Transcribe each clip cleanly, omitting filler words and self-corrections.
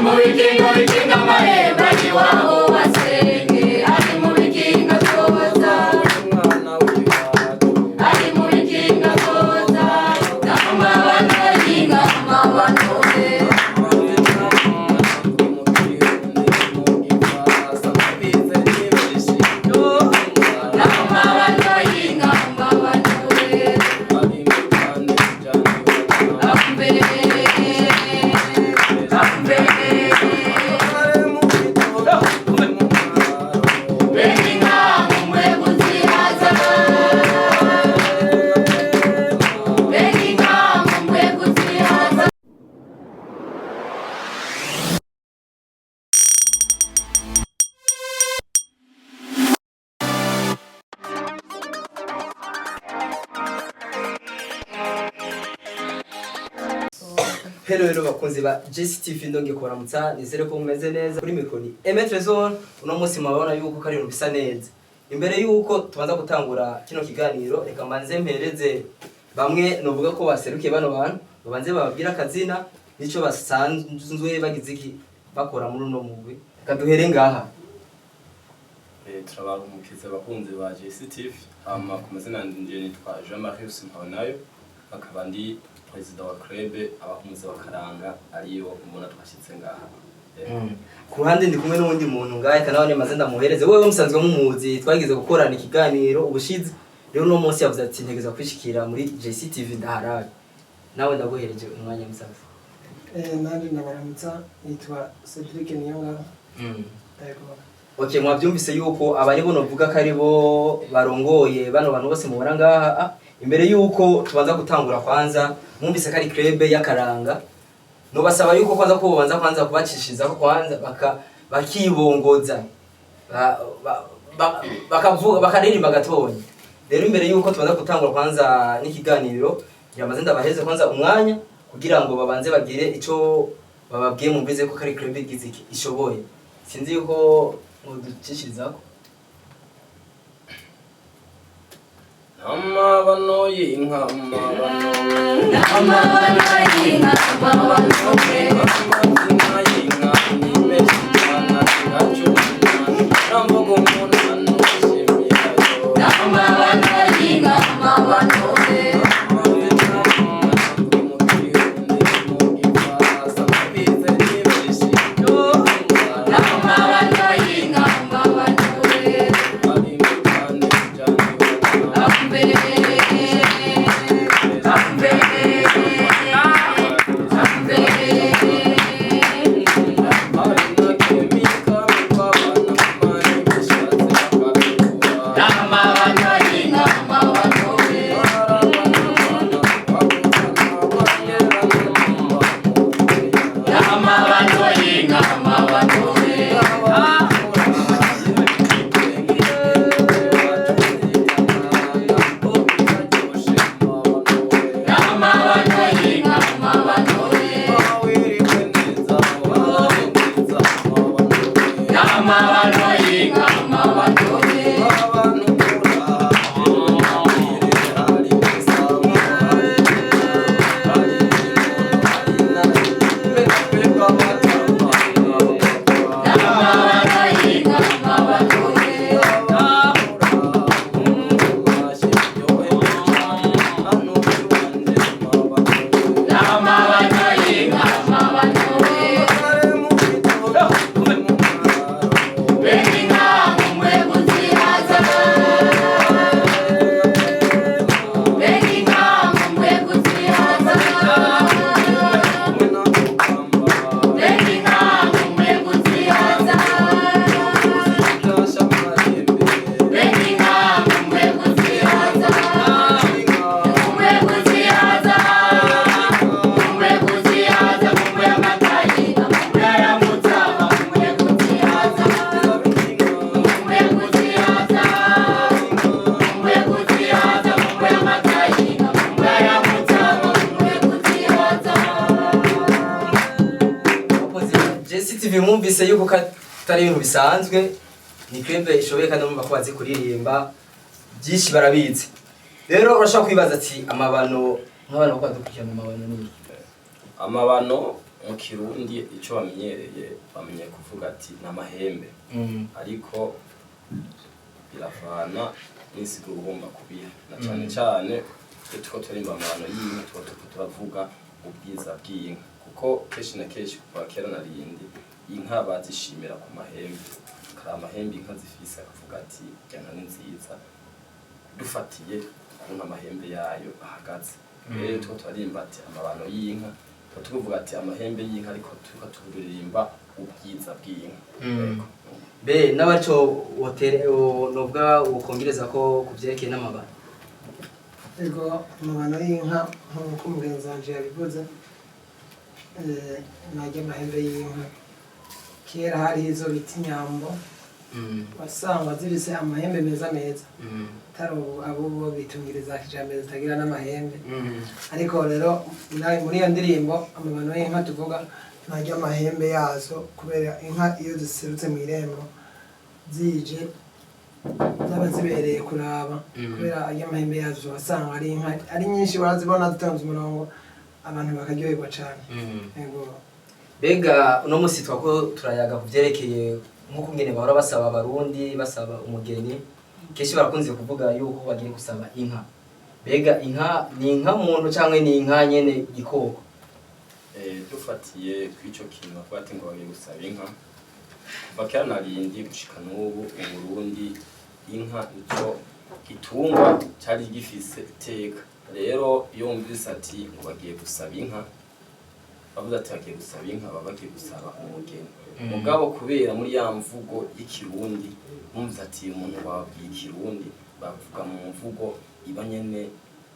Mu bikingo bikinga amarembo ari iwabo basenge, ari mu bikingo azoza, ari mu bikingo azoza. Amabano y'inka, amabano we. Amabano y'inka, amabano we. Ambe, ambe. Bene inka mwe kuzihaza, bene inka mwe kuzihaza. Hello, hello bakunzi ba JCTV, ndonge kubaramutsa, nizere ko mumeze neza. Kuri mikoro ni Emetre Zone. Uno munsi murabona yuko kari ibintu bisa neza. Imbere yuko tubanza gutangura kino kiganiro, reka mbanze mpereze bamwe novuga ko baserukiye bano bantu, babanze bababwire akazina nico basanzwe bagize iki bakora muri uno mugwi. Reka duhere ngaha. Turabahumukiza abakunzi ba JCTV. Hama ku mazina yanje nitwa Jean Marie Mpabonayo, akaba ndi perezida wa club Abakunzi bakaranga, ariyo mbona twashitse ngaha. Ku ruhande ndi kumwe n'uwundi muntu ngahe, reka nawe maze ndamuhereze. Wewe musanzwe mumuzi, twagize gukorana ikiganiro ubushize. Rero uno munsi yavuze ati ntegeza kwishikira muri JCTV ndaharabe. Nawe ndaguhereje umwanya, musaza. Nanje ndabaramutsa, nitwa Cedric Niyongabo. Yego. Okay, mwabyumvise yuko abari bo novuga ko ari bo barongoye bano bantu bose mubona ngaha. Imbere yuko tubanza gutangura, kwanza mwumvise ko ari club y'akaranga, nobasaba yuko kwanza ko bobanza kwanza kubacishirizaho kwanza bakibongoza, bakavuga, bakaririmba gatonya. Rero imbere yuko tubanza gutangura kwanza n'ikiganiro, yamaze ndabaheze kwanza umwanya kugira ngo babanze bagire ico bababwiye, mumvize ko kari club igize iki ishoboye. Sinzi yuko muducishirizako. Amabano y'inka, amabano. Amabano y'inka, amabano we. Amazina y'inka ni menshi cyane, agacuma namvuga umunani ushimirayo. Amabano y'inka, amabano we. Amabano y'inka, amabano we. Ambe, ambe, ambe. Amabano y'inka, amabano we. Amabano y'inka, amabano we. Amabano y'inka, amabano we. Amabano y'inka, amabano we. Amabano y'inka, amabano we. Amabano y'inka, amabano we. Bene inka mwe kuzihaza, bene inka mwe kuzihaza, bene inka mwe kuzihaza, bene inka mwe kuzihaza, mwe kuzihaza, mwe kuzihaza, mwe amatayi, mwe aramutsa, mwe kuzihaza. Mwe kuzihaza, mwe kuzihaza, mwe amatayi, mwe aramutsa, mwe kuzihaza. Abakozi ba JCTV, mwumvise yuko atari ibintu bisanzwe, ni club ishoboye kandi mumva ko bazi kuririmba, byinshi barabizi. Rero urashobora kwibaza ati amabano, nk'abana bako badukurikirana, amabano ni iki? Amabano. Mu Kirundi ico bamenyereye, bamenyeye kuvuga ati n'amahembe, ariko biravana n'insiguro ugomba kubiha, na cane cane iyo turiko turirimba amabano y'inka, tuba turiko turavuga ubwiza bw'inka, kuko kenshi na kenshi kuva kera na rindi inka bazishimira ku mahembe. Kari amahembe inka zifise, akavuga ati irya nka ni nziza dufatiye ukuntu amahembe yayo ahagaze. Rero turiko turirimba ati amabano y'inka, tuba tuvuga ati amahembe y'inka, ariko turiko turirimba ubwiza bw'inka. Yego. Be n'abaco wotere novuga wokongereza ko kuvyerekeye n'amabano? Ego, amabano y'inka, nk'uko umugenzi wanje yabivuze, narya amahembe y'inka. Kera hariho izo bita inyambo, wasanga zifise amahembe meza meza, atari ubu abo bo bitungiriza kijambere zitagira n'amahembe. Ariko rero muri iyo ndirimbo amabano y'inka tuvuga ntarya amahembe yazo, kubera inka iyo ziserutse mu irembo zije zaba zibereye kuraba, kubera arya amahembe yazo wasanga ari inka ari nyinshi, barazibona zitonze umurongo, abantu bakaryoherwa cane. Yego. Mbega uno musi twako turayaga ku vyerekeye nk'uko ngene bahora basaba Abarundi, basaba umugeni, kenshi barakunze kuvuga yuko bagiye gusaba inka. Mbega inka ni inka muntu canke ni inka nyene igikoko? Dufatiye kw'ico kintu bavuga ati ngo bagiye gusaba inka, kuva kera na rindi gushika n'ubu mu Burundi inka nico gitungwa cari gifise iteka. Rero iyo wumvise ati ngo bagiye gusaba inka, bavuze ati bagiye gusaba inka, baba bagiye gusaba umugeni. Mugabo kubera muri ya mvugo y'ikirundi, bumvise ati umuntu babwiye ikirundi, bavuga mu mvugo iba nyene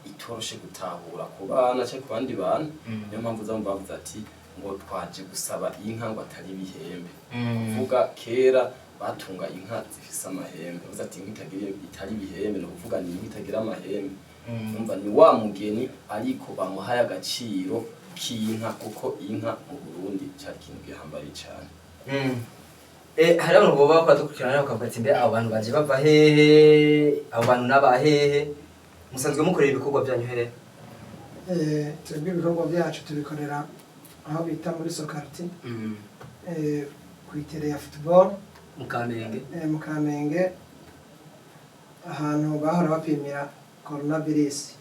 itoroshe gutahura ku bana canke ku bandi bantu. Niyo mpamvu uzamva bavuze ati ngo twaje gusaba inka, ngo atari ibihembe. Kuvuga kera batunga inka zifise amahembe, bavuze ati inka itagira itari ibihembe, ni ukuvuga ni inka itagira amahembe. Umva, ni wa mugeni, ariko bamuhaye agaciro k'inka, kuko inka mu Burundi cari ikintu gihambaye cane. Hari abantu boba bakora dukurikirana bakavuga ati mbe abo bantu baje bava hehe, abo bantu n'aba hehe? Musanzwe mukorera ibikorwa byanyu hehe? Twebwe ibikorwa byacu tubikorera aho bita muri Sokarti, ku itere ya football. Mu Kamenge. Mu Kamenge, ahantu bahora bapimira coronavirus.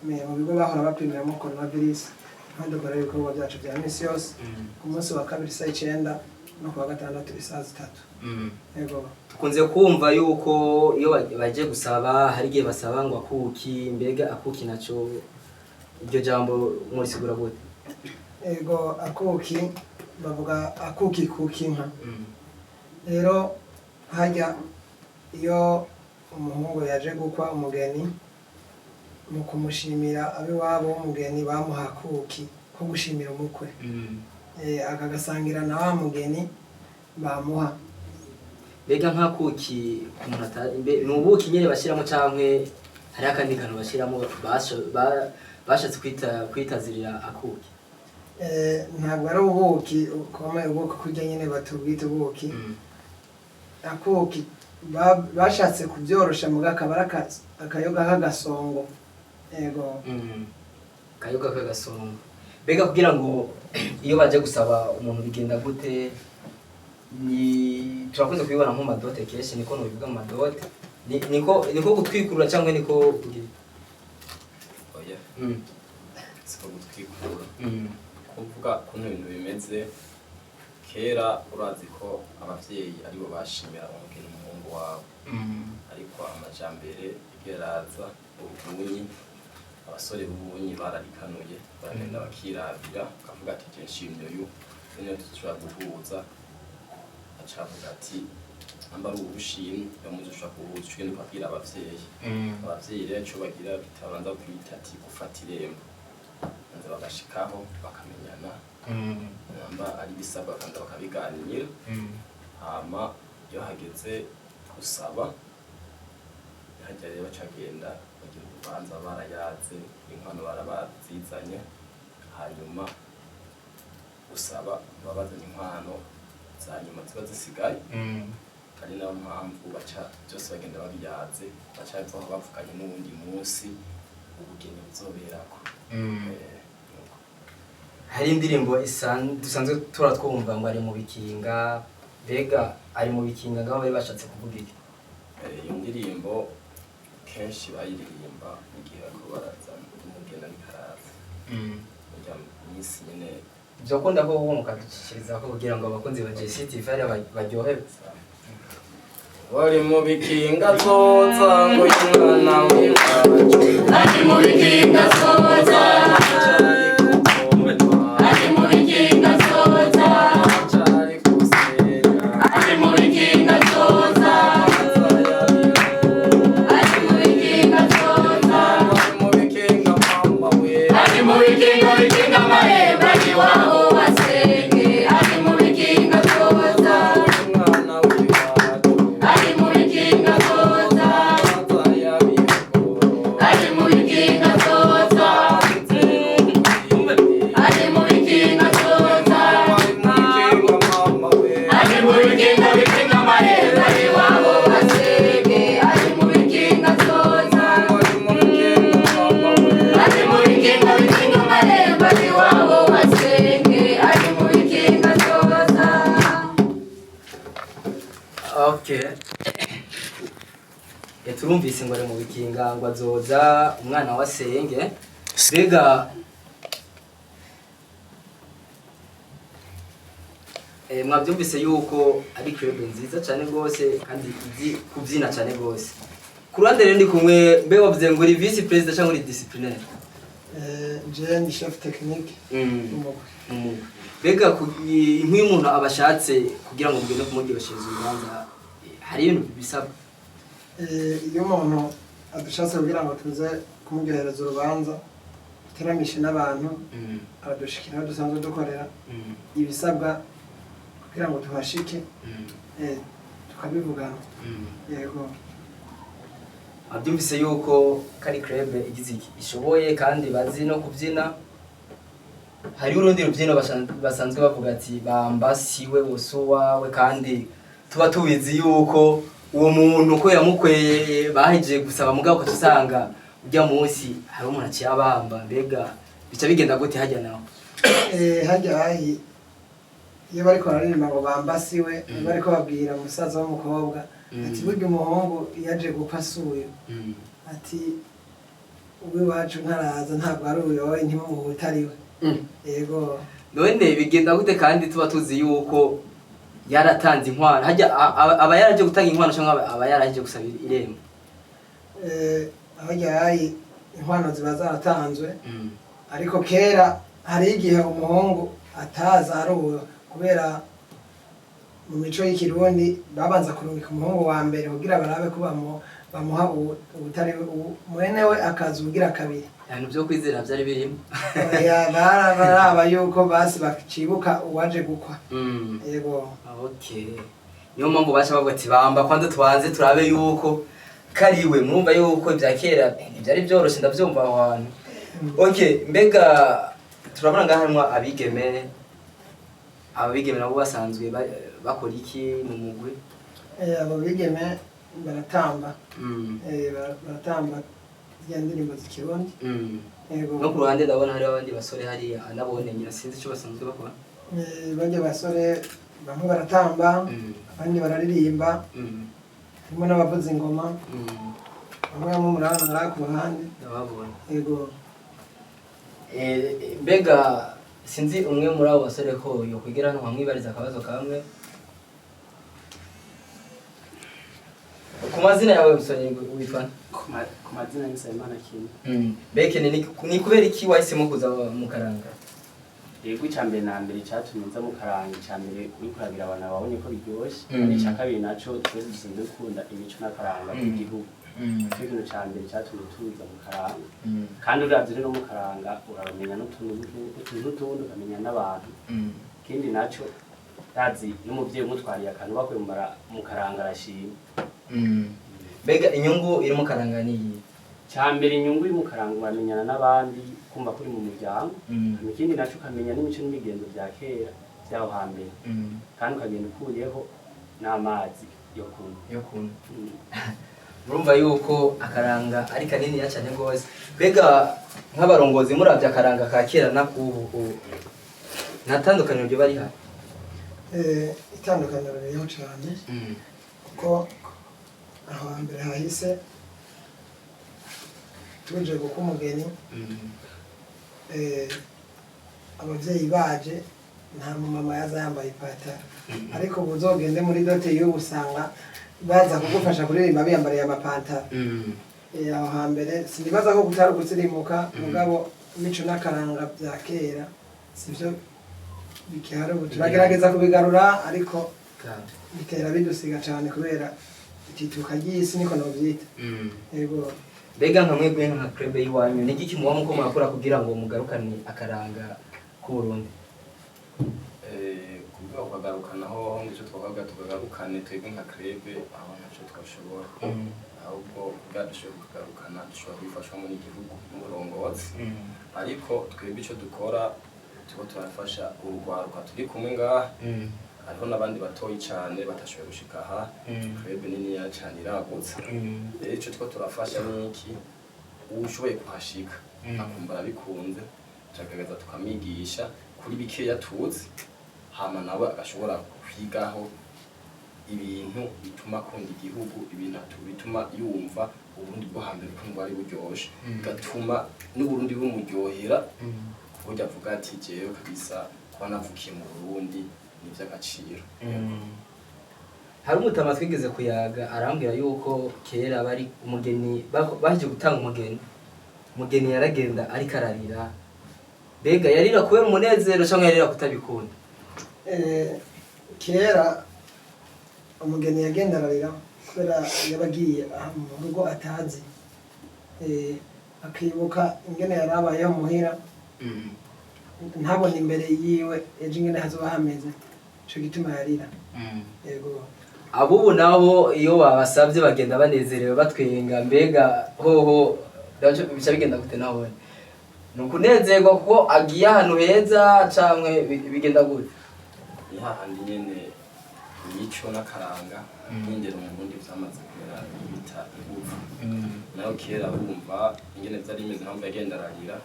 Mu bigo bahora bapimiramo coronavirus niho dukorera ibikorwa byacu bya misi yose, ku munsi wa kabiri isaha 9 no ku wa gatandatu isaha 3. Yego. Tukunze kumva yuko iyo bagiye gusaba hari igihe basaba ngo akuki. Mbega akuki naco, iryo jambo murisigura gute? Ego, akuki, bavuga akuki kuki inka. Rero hajya iyo umuhungu yaje gukwa umugeni, mu kumushimira ab'iwabo w'umugeni bamuha akuki ko gushimira umukwe, akagasangira na wa mugeni bamuha. Mbega nk'akuki umuntu ni ubuki nyene bashiramo canke hariho akandi kantu bashiramo bashatse kwitazirira akuki? Ntabwo ari ubuki kome ubuki kurya nyene batubwita ubuki. Akuki bashatse kubyorosha muga akaba ari akayoga k'agasongo, yego. Kayoga k'agasongo. Mbega kugira ngo iyo baje gusaba umuntu bigenda gute? Ni turakunze kubibona nko mu madote kenshi, niko nobivuga, mu madote niko gutwikurura cyangwa niko kugira? Oya, siko gutwikura. Kuvuga ukuntu ibintu bimeze kera, urazi ko abavyeyi aribo bashimira umugeni umuhungu wabo, ariko amajambere yaraza, ubunyi abasore b'ubunyi bararikanuye, baragenda bakirabira, bakavuga ati je nshimye uyu, niyo dushobora guhuza. Acavuga ati amba ari ubushimwe yamuze ushobora guhuza, uca ugenda ukabwira abavyeyi. Abavyeyi rero ico bagira bitabanza kwita ati gufata irembo, banza bagashikaho bakamenyana, namba ari ibisabwa kandi bakabiganira. Hama iyo hageze gusaba, hajya rero bacagenda bagira urubanza, barayaze, inkwano barabazizanye, hanyuma gusaba baba bazanye inkwano za nyuma ziba zisigaye. Ari nayo mpamvu baca byose bagenda babiyaze, baca bivaho bavuganye n'uwundi munsi ubugeni buzoberako. Nuko. Hari indirimbo dusanzwe tura twumva ngo ari mu bikinga. Mbega ari mu bikinga ngaho bari bashatse kuvuga iki? Iyo ndirimbo kenshi bayiririmba igihe bariko baraza, umugeni ariko araza urya minsi nyene. Byokunda ko uwo mukadushyikiriza ko kugira ngo abakunzi ba JCTV hariya baryoherwe. Wari mu bikinga zoza ngo umwana w'iwacu. Ari mu bikinga zoza. Cari kuvoma. Ari mu bikinga zoza. Cari gusenya. Ari mu bikinga zoza. Ari mu bikinga zoza. Wari mu bikinga mama we. Ari mu bikinga bikinga amahembe ari iwabo basenge. Ari mu bikinga zoza. Umwana w'iwacu. Ari mu bikinga zoza. Ari mu bikinga zoza. Ari mu bikinga zoza. Ari mu bikinga bikinga amahembe ari iwabo basenge. Ari mu bikinga zoza. Ari mu bikinga bikinga amarembo ari iwabo basenge. Ari mu bikinga zoza. Okay. Turumvise ngo ari mu bikinga, ngo azoza umwana wa senge. Mbega mwabyumvise yuko ari club nziza cyane rwose kandi izi kubyina cyane rwose. Ku ruhande rero ndi kumwe, mbe wavuze ngo uri vice president cyangwa uri disciplinaire? Je ni chef technique umugwi. Umugwi. Mbega nk'iyo umuntu abashatse kugira ngo mugende kumuryosheza urubanza, hari ibintu bisabwa? Iyo umuntu adushatse kugira ngo tuze kumuryohereza urubanza, duteramishe n'abantu, aradushikira aho dusanzwe dukorera. Ibisabwa kugira ngo tuhashike, tukabivugana, yego. Abyumvise yuko kari club igize iki ishoboye kandi bazi no kubyina. Hari urundi rubyino basanzwe bavuga ati bamba siwe wose uwawe, kandi tuba tubizi yuko uwo muntu ko yamukweye bahejeje gusaba, mugabo ukaca usanga ujya munsi hari umuntu aciye abamba. Mbega bica bigenda gute hajya nawe? Harya hahi iyo bariko bararirimba ngo bambasiwe, bariko babwira umusaza w'umukobwa ati burya umuhungu iyo aje gupfa asuye, ati uw'iwacu ntaraza, ntabwo ari uyoye, ntimumuhute ari we. Yego. None bigenda gute kandi tuba tuzi yuko yaratanze inkwano? Hajya aba yaraje gutanga inkwano cyangwa aba yaraje gusaba irembo? Harya hahi inkwano ziba zaratanzwe, ariko kera hari igihe umuhungu ataza ari uwo, kubera mu mico y'ikirundi babanza kurungika umuhungu wa mbere kugira barabe ko bamuha ubutari mwene we, akaza ubugira kabiri. Ibintu byo kwizera byari birimo. Oya, baraba yuko basi bacibuka uwaje gukwa. Yego. Okay, niyo mpamvu baca bavuga ati bamba kwanza tubanze turabe yuko kariwe. Murumva yuko ibya kera ntibyari byoroshye, ndabyumva aho hantu. Okay, mbega turabona ngaha harimwo abigeme. Abigeme nabo basanzwe bakora iki mu mugwi? Abo bigeme baratamba. Baratamba ziriya ndirimbo z'ikirundi. Yego. No ku ruhande ndabona hariho abandi basore hariya, nabone ngira sinzi icyo basanzwe bakora. Barya basore bamwe baratamba, abandi bararirimba, harimo n'abavuza ingoma. Bamwe bamwe murabona ngaha ku ruhande. Ndababona. Yego. Mbega sinzi umwe muri abo basore ko yokwigera hano nkamwibariza akabazo kamwe. Ku mazina yawe musore witwa nde? Ku mazina ni Nsabimana Kimwe. Mbega ni kubera iki wahisemo kuza mu karanga? Yego, icya mbere na mbere icyatumye nza mu karanga, icya mbere uri kurabira abantu babonye ko biryoshye. Kandi icya kabiri naco, twese dusanzwe dukunda imico n'akaranga by'igihugu. Nicyo kintu cya mbere cyatumye tuza mu karanga. Kandi uravye rero mu karanga urabamenya n'utuntu utuntu n'utundi, ukamenya n'abantu. Ikindi naco, ndazi n'umuvyeyi umutwariye akantu bakuye mu karanga arashima. Mbega inyungu iri mu karanga ni iyi? Cya mbere, inyungu iri mu karanga, uramenyana n'abandi, kumva ko uri mu muryango. Hama ikindi naco, ukamenya n'imico n'imigenzo bya kera by'aho hambere. Kandi ukagenda ukuyeho n'amazi yo kunywa. Yo kunywa. Murumva yuko akaranga ari kaniniya cyane rwose. Mbega nk'abarongozi, muravye akaranga ka kera nakubu, Nta tandukaniro ryo bari hari? Itandukaniro ririho cyane, kuko aho hambere hahise tuje gukwa umugeni, abavyeyi baje, nta mumama yaza yambaye ipataro. Ariko ubu uzogende muri dot y'ubu, usanga baza kugufasha kuririmba biyambariye amapantaro. Aho hambere sinibaza ko kutari gusirimuka, mugabo imico n'akaranga bya kera sivyo bikihari ubu. Turagerageza kubigarura, ariko bitera bidusiga cyane kubera itituka ry'isi, niko novyita. Yego. Mbega nka mwebwe nka club y'iwanyu, ni igiki muba muko murakora kugira ngo mugarukane akaranga k'Uburundi? Kuvuga kukagarukana hoho, nicyo twavuga tukagarukane twebwe nka club, aho ntacyo twashobora. Ahubwo kugira dushobore kugarukana, dushobora kubifashwamo n'igihugu n'uburongozi. Ariko twebwe icyo dukora, turiko turafasha urugwaruka turi kumwe ngaha. Hariho n'abandi batoyi cane batashoboye gushika aha. Club niniya cane, iragutse. Rero ico turiko turafasha ni iki? Uwushoboye kuhashika akumva arabikunze, turagerageza tukamwigisha kuri bikeya tuzi, hama nawe agashobora kwigaho ibintu bituma akunda igihugu, ibintu bituma yumva Uburundi bwo hambere ukuntu bwari buryoshe, bigatuma n'Uburundi bumuryohera, ku buryo avuga ati: "Jewe kabisa kuba navukiye mu Burundi ni ivy'agaciro." Hari umutama twigeze kuyaga, arambwira yuko kera bari umugeni, baje gutanga umugeni, umugeni yaragenda ariko ararira. Mbega yarira kubera umunezero canke yarira kutabikunda? Kera umugeni yagenda ararira kubera yaba agiye aha mu rugo atazi, akibuka ingene yari abayeho muhira, ntabone imbere yiwe ejo ingene hazoba hameze. Ico gituma yarira. Yego. Abubu nabo iyo babasabye bagenda banezerewe, batwenga. Mbega hoho navyo bica bigenda gute? Nabone ni ukunezerwa kuko agiye ahantu heza, canke bigenda gute? Ni hahandi nyene imico n'akaranga n'indero mu Burundi vyamaze kumera bita inguvu. Nayo kera bumva ingene vyari bimeze, mpamvu yagenda ararira,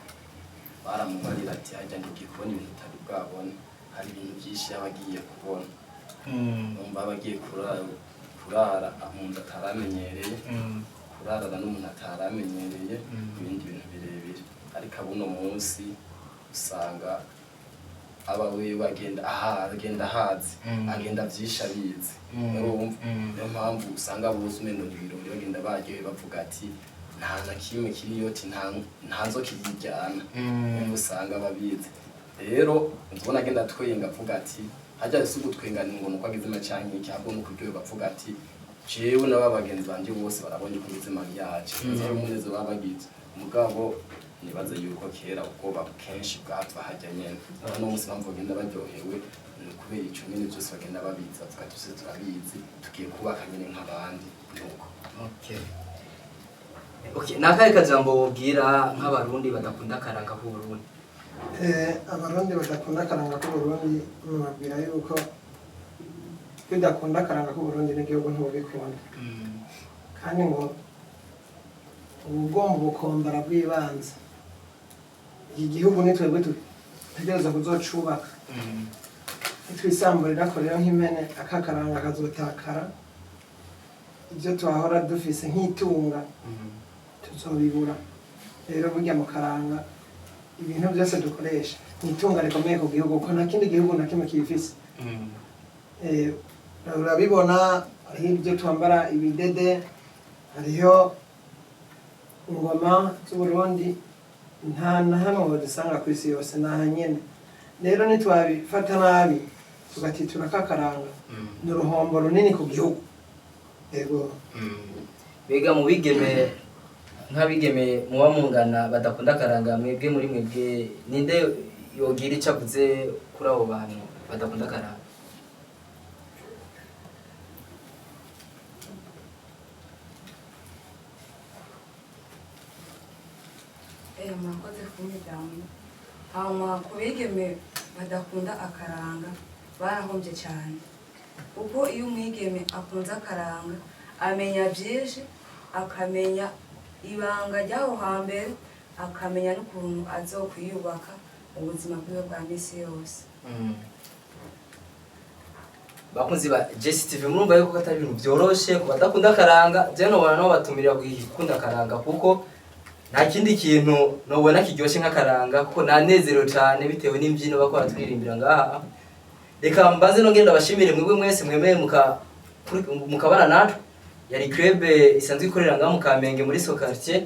baramubarira ati: "Harya ntugiye kubona ibintu utari bwabone." Hari ibintu vyinshi yaba agiye kubona. Numva aba agiye kurara mu nzu ataramenyereye, kurarana n'umuntu ataramenyereye, ibindi bintu birebire. Ariko abuno munsi usanga aba wewe agenda aha, agenda ahazi, agenda vyinshi abizi. Urumva, niyo mpamvu usanga bose umengo ni ibirori, bagenda baryohe, bavuga ati: "Nta na kimwe kiriyo," ati: Nta nzoka iryana." Niyo usanga babizi. Rero ndabona agenda atwenga, avuga ati hajya si ugutwenga ni ngo nuko agize canke iki, ahubwo ni ukuryoherwa, avuga ati: "Jewe n'aba bagenzi banje bose barabonye ko ngize mariage." Ari umunezero baba bagize. Mugabo nibaze yuko kera ubwoba kenshi bwava hajya nyene. Uno munsi impamvu bagenda baryohewe ni ukubera ico nyene, vyose bagenda babizi, bavuga ati: "Twese turabizi, tugiye kubaka nyene nk'abandi." Nuko. Okay, ni akahe kajambo wobwira nk'Abarundi badakunda akaranga k'Uburundi? Abarundi badakunda akaranga k'Uburundi, nubabwira yuko iyo udakunda akaranga k'Uburundi, n'igihugu ntubikunda. Kandi ngo ubugomba ubukombara bw'ibanze, iki gihugu ni twebwe dutegereza kuzocubaka. Nitwisamburira ko rero nk'impene, aka karanga kazotakara, ibyo twahora dufise nk'itunga tuzobibura. Rero burya mu karanga ibintu byose dukoresha ni itunga rikomeye ku gihugu, kuko nta kindi gihugu na kimwe kibifise. Urabibona, hariho ibyo twambara, ibidede, hariho ingoma z'Uburundi, nta na hamwe wazisanga ku isi yose, ni aha nyene. Rero nitwabifata nabi, tugatitura kakaranga, ni uruhombo runini ku gihugu. Yego. Mbega mu bigeme, nk'abigeme muba mungana badakunda akaranga, mwebwe muri mwebwe ninde yogira icyo avuze kuri abo bantu badakunda akaranga? Murakoze kumpa ijambo. Hanyuma ku bigeme badakunda akaranga, barahombye cyane, kuko iyo umwigeme akunze akaranga amenya byinshi, akamenya ibanga ry'aho hambere, akamenya n'ukuntu azokwiyubaka mu buzima bwiwe bwa misi yose. Bakunzi ba JCTV, murumva yuko atari ibintu byoroshe ku badakunda akaranga. Je nobona nabo batumirira gukunda akaranga, kuko nta kindi kintu nobona kiryoshye nk'akaranga, kuko nanezero cyane bitewe n'imbyino bako baturirimbira ngaha. Reka mbaze nongere ndabashimire mwebwe mwese mwemeye mukabana natwe. Yari club isanzwe ikorera ngaha mu Kamenge muri so quartier,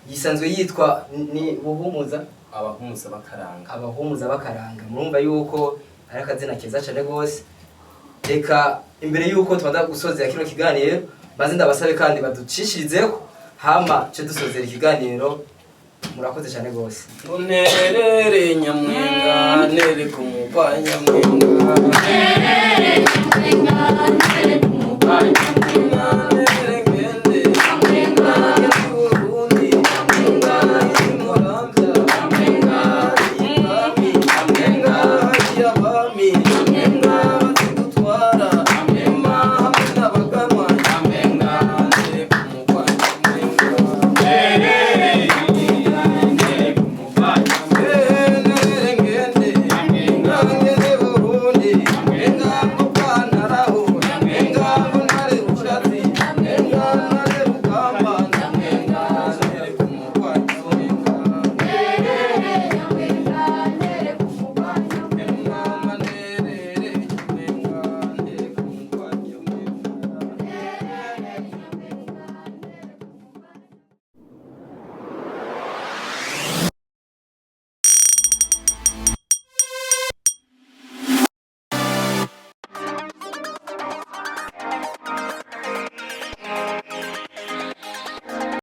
yisanzwe yitwa ni Buhumuza. Abahumuza bakaranga. Abahumuza bakaranga. Murumva yuko ari akazina keza cyane rwose. Reka imbere yuko tubanza gusozera kino kiganiro, maze ndabasabe kandi baducishirizeho, hama ce dusozera ikiganiro. Murakoze cyane rwose. Nterere nyamwenga, ntere kumugwa nyamwenga. Nterere.